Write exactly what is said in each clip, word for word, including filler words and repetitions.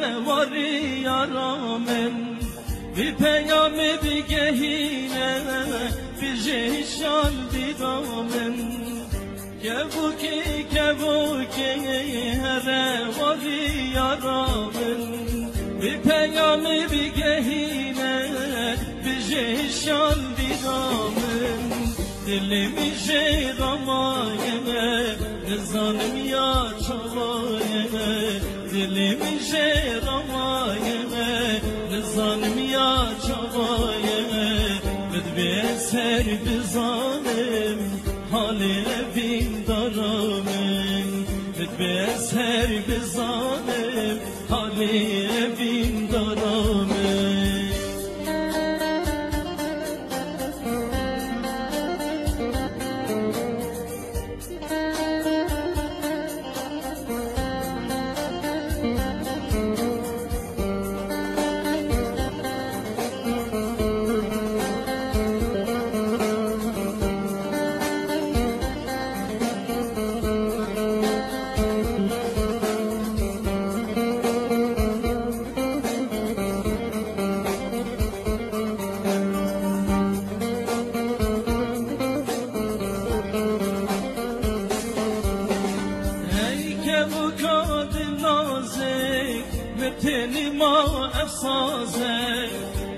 Warî yara min, vî peyamê bigehîne, bijî şandîra min. Kevokê, kevokê, here warî yara min, vî peyamê bigehîne, bijî şandîra min. Dilê min jê re maye, nizanim ya çawa ye. Dilê min jê re maye, nizanim ya çawa ye. Min divê ez her bizanim halê evîndara min. Min divê ez her bizanim halê evîndara min. Hey kevoka dilnazê, min tenî ma efsazê,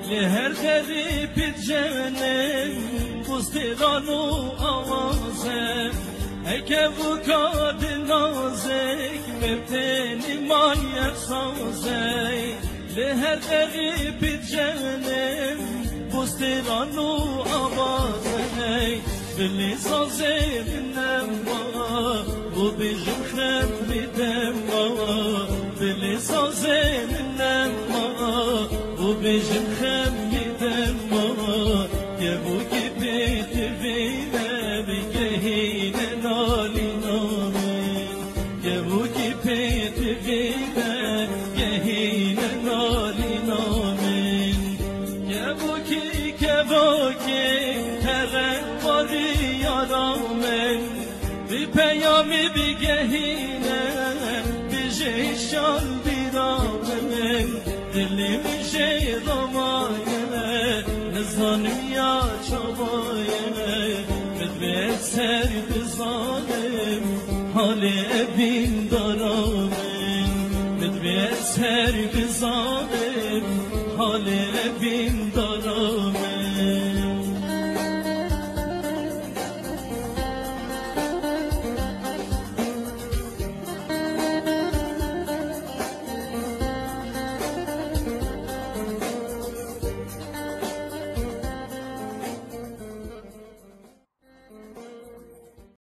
li her derî pît cenim, bûstêran û awazê. Hey kevoka dilnazê, min tenî ma efsazê, li her derî pît cenim, bûstêran û awazê. Bilî sazê min nema, û bijim xemî dema. Bilî sazê min nema, û bijim xemî dema. Kevokî pê tivîne, bigehîne nalîna min. Kevokî pê tivîne, gehîne nalîna min. Kevokî, kevokî, here warî yara min. Vî peyamî bigehîne, bijî şandîra min. Dilê min jê re maye, nizanim ya çawa ye. Min divê ez her bizanim halê evîndara min. Min divê ez her bizanim halê evîndara